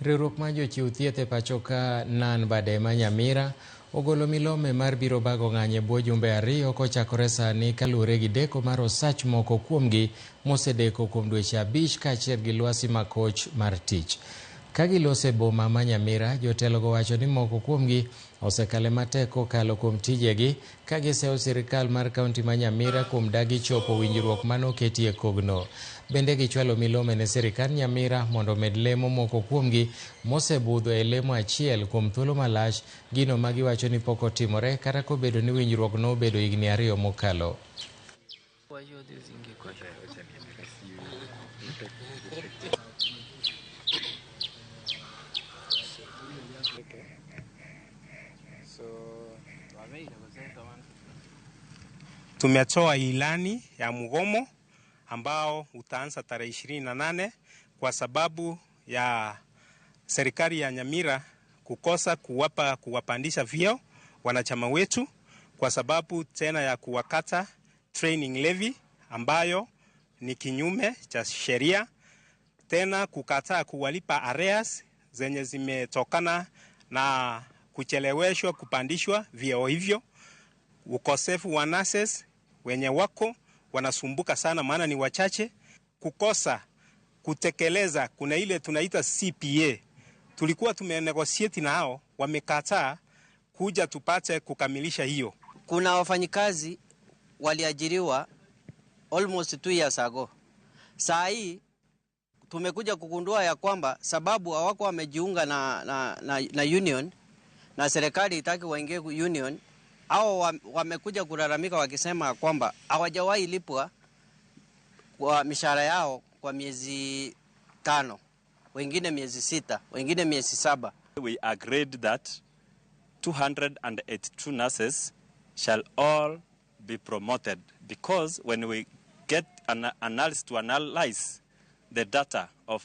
Riwruok mar jochiw thieth e pacho ka Nan Bade ma Nyamira ogolo milome mar biro bago ng'anyo e bwo jumbe 2 kochakore sani kaluwore gi deko mar osach moko kuomgi mosedeko kuom dweche 5 kaachiel gi lwasi makoch mar tich. Ka giloso e boma ma Nyamira, jotelogo wacho ni moko kuomgi osekale matek kokalo kuom tijegi ka giseyo sirikal mar kaunti ma Nyamira kuom dagi chopo winjruok manoketi e kogno. Bende gichwalo milome ne sirikand Nyamira mondo omed lemo moko kuomgi mosebudho e lemo achiel kuom thuolo malach, gino ma giwacho ni pok otimore kata kobedo ni winjruok nobedo higni 2 mokalo. Tumetoa ilani ya mgomo ambao utaanza tarehe 28 kwa sababu ya serikali ya Nyamira kukosa kuwapandisha vyeo wanachama wetu, kwa sababu tena ya kuwakata training levy ambayo ni kinyume cha sheria, tena kukataa kuwalipa arrears zenye zimetokana na kucheleweshwa kupandishwa vyeo hivyo, ukosefu wa nurses wenye wako wanasumbuka sana maana ni wachache, kukosa kutekeleza, kuna ile tunaita CPA tulikuwa tumenegotiate na hao, wamekataa kuja tupate kukamilisha hiyo. Kuna wafanyikazi waliajiriwa almost 2 years ago. Saa hii tumekuja kugundua ya kwamba sababu hawako wamejiunga na union na serikali itaki waingie union, hao wamekuja kulalamika wakisema kwamba hawajawahi lipwa kwa mishahara yao kwa miezi 5, wengine miezi 6, wengine miezi 7. We agreed that 282 nurses shall all be promoted because when we get an analyst to analyze the data of